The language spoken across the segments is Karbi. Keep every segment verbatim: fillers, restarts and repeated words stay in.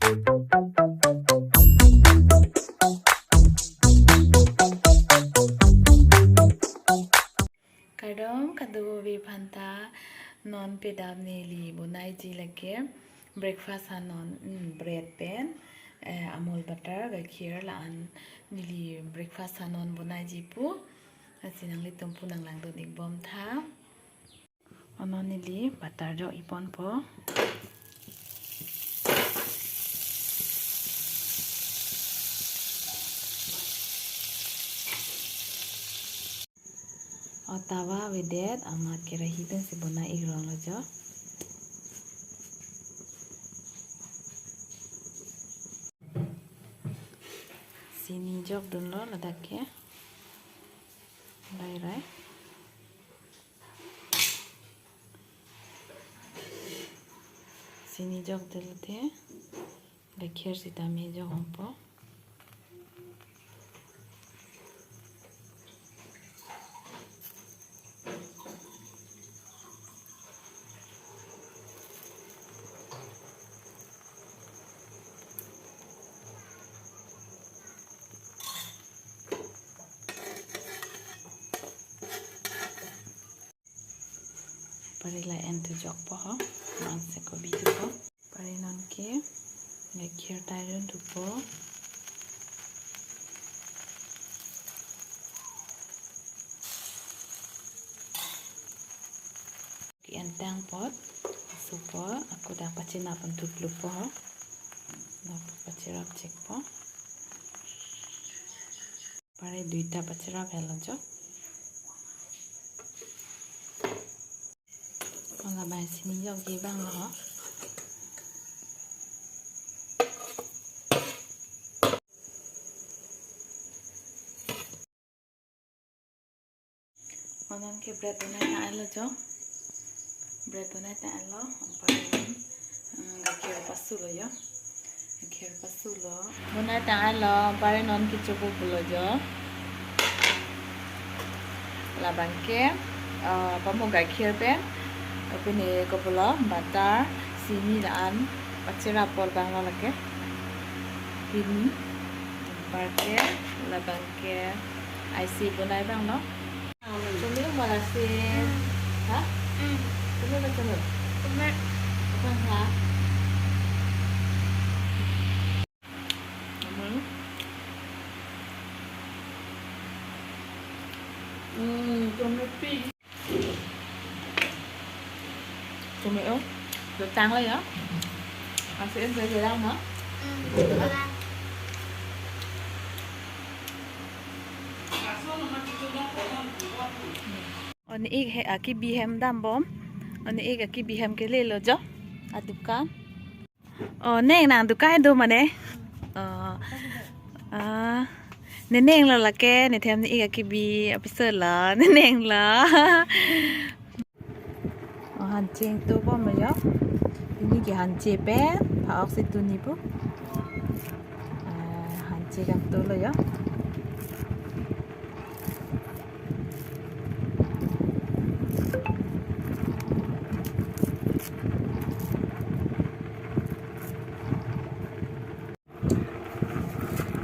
Kardom kadokave aphanta, non pidam neli bonaiji lake breakfast anon, mm, bread pen, eh, Amul butter, gakhir la-an neli breakfast anon bonaiji pu. Lasi nanglitum pu nanglangdun-ik bom tha. Anon neli butter jok-i ponpo. O tawa avedet, amat kerahi pensi bonai-ik rong lo jo. Sini jokdunlo ladak ke. Rai rai. Sini jokdunlo te. Gakhir sitame jok-ongpo. Pare la-an tu jokpo ho, non se kobi tu po. Pare non ke gakhir ta dun tu po. Ke-en tang apot, supo, ako dak pachinap an tu lupo ho. Dak pachinap chekpo. Pare duita pachinap helo jo. Labang sini jokji abang lo ho. Anon ke bread bonai tang-et lo jo. Bread bonai tang-et lo. Anpar, mm, gakhir pasu lo jo. Gakhir pasu lo. Bonai tang-et lo. Anpar non kecho pu lo jo. Labang ke, eh, pamo gakhir pen, pini kopulo butter, sini la-an pachinap apor abang lo lake. Pini. Anpar ke, labang ke, aisi bonai abang lo. Chumi mo lasi. Hmm. Ha? Hmm. Chumi ba chumi? Chumi. Abang ha? Hmm. Hmm, chumi pi. Chumi o. Dotang lo ya. Asin sa lang na. Hmm, dotang. O ne-ik he, akibi hem dambom. O ne-ik akibi hem kele lo jo. Adukan. O, neng nang dukan do mane. O. Ah. Ne neng lo lake, ne them ne-ik akibi apiso lo, ne neng lo. O, hanche ingtubom lo jo. Pini ke hanche pen, pha-ok si tuni pu. Ah, hanche kangtu lo jo.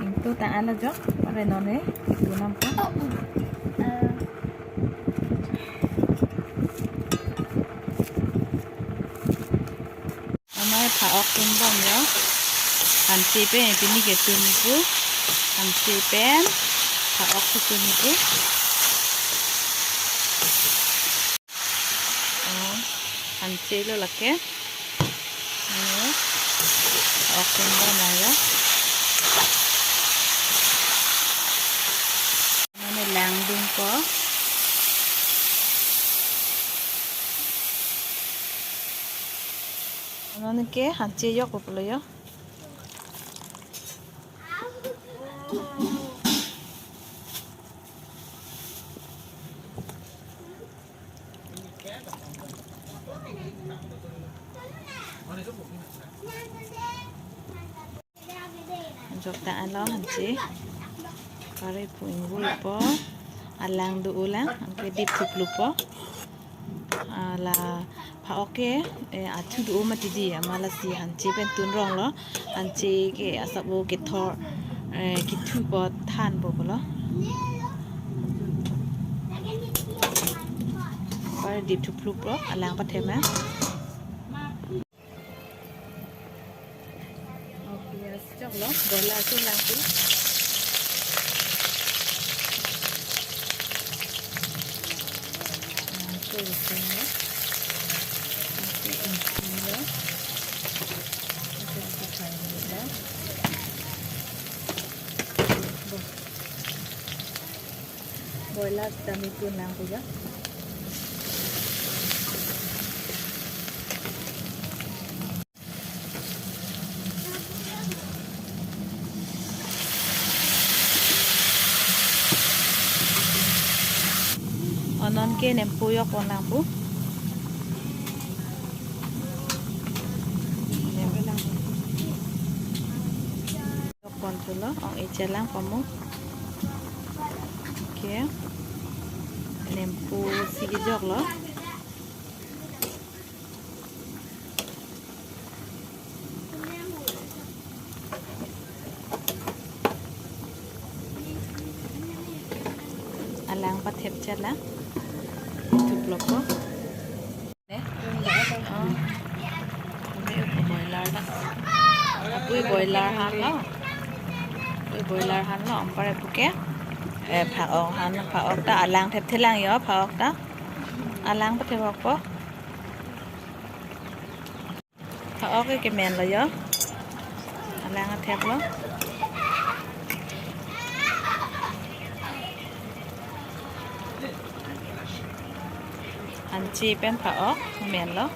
Ingtu tang-et lo jo, pare non ne, ingtu nam po. Amai pha-ok tunbom jo. Hanche pen pini ke tuni pu. Hanche pen pha-ok si tuni pu. O, hanche lo lake. Ano, pha-ok tunbom jo. Mane langdun ko. Ano ne ke hanche jokpo lo jo. Jok tang-et lo hanche. Pare pu ingvoi po. Alang do-o lang. Anke dip thup lo po. Ala Pha-ok ke, eh, athu do mati di, amat lasi hanche pen tun rong lo. Hanche ke asap o kethor, eh, kethu po than po pulo. Par dip thuplup lo, alang pathep ma. Oh, piyaj chok lo, boiler chok lang pu. Ah, chok lo, chok lo. Chok lo, chok lo. Chok lo, chok lo. Bo. Boiler sitame tun lang pu ya. Oh, non ke nempo yok pon lang pu. Yok pon pulo, ong-e chelang pamu. Okay. Nempo si kejok lo. Alang pathep chet la. Thuplok ko. Ne? Oh. Boiler ta. Apui boiler han lo. Apui boiler han lo. Ampar puke. Eh, pha-ok han, pha-ok ta alang thepthe lang yo, pha-ok ta. Alang pathep-ok po. Pha-ok ke kemen lo yo. Alang athep lo. Hanche pen pha-ok men lo.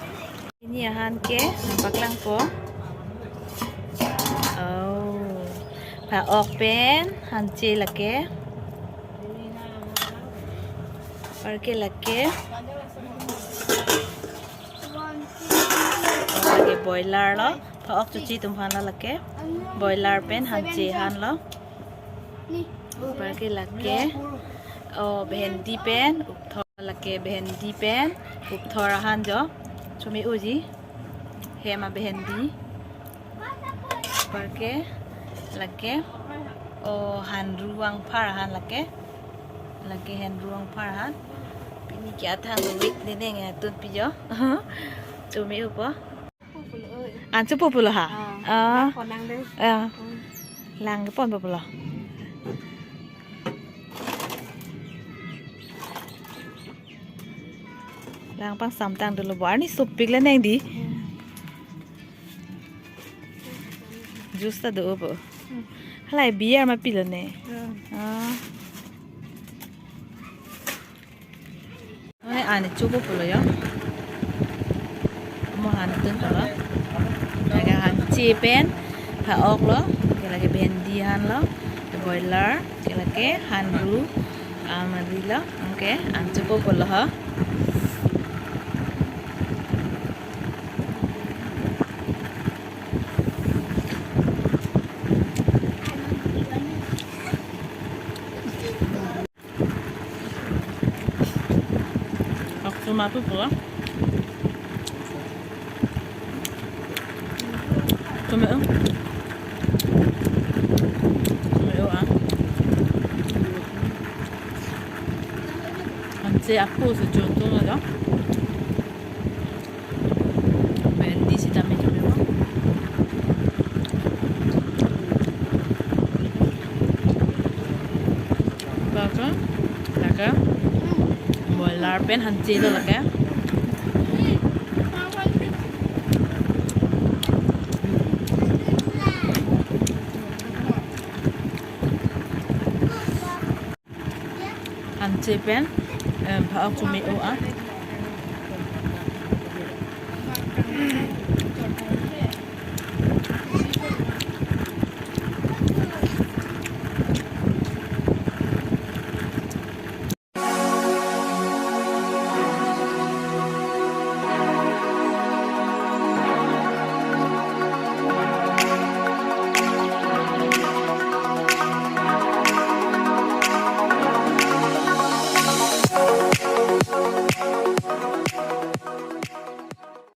Pini ahan ke paklang po. Oh. Pha-ok pen hanche lake. Par ke lake. Lake boiler lo. Pha-ok chuchi atum han lo lake. Boiler pen hanche han lo. Par ke lake. Oh, bhendi pen upthor lake, bhendi pen upthor ahan jo. Chumi uji. Hem abhendi. Par ke lake. Oh, hanru vangphar ahan lake. Lake hanru vangphar ahan. Pini ke athang wik neneng, eh, tun pi jo. Chumi upo. An chopo pulo ha? Ah. Ah. Konang de. Ah. Hmm. Lang ponpo pulo. Lang pangsamtang dolo bo. Arni sopik le neng di. Hmm. Juice ta do po. Hmm. Halai beer ma pilo ne. Hmm. Ah. Mane ani chopo pulo yo. Mo han tun pulo. Lake hanche pen pha-ok lo, ke lake bhendi han lo, ke boiler, ke lake hanru, amadi lo, anke an chopo pulo ho. Ak chuma tu pula. Chuma, eh. Chuma, eh, ah. Hanche apo si chun tung lo. Bhendi sitame chome mo. Baka, lake. Boiler pen hanche lo lake. Hanche pen, em, pha-ok chumi o a.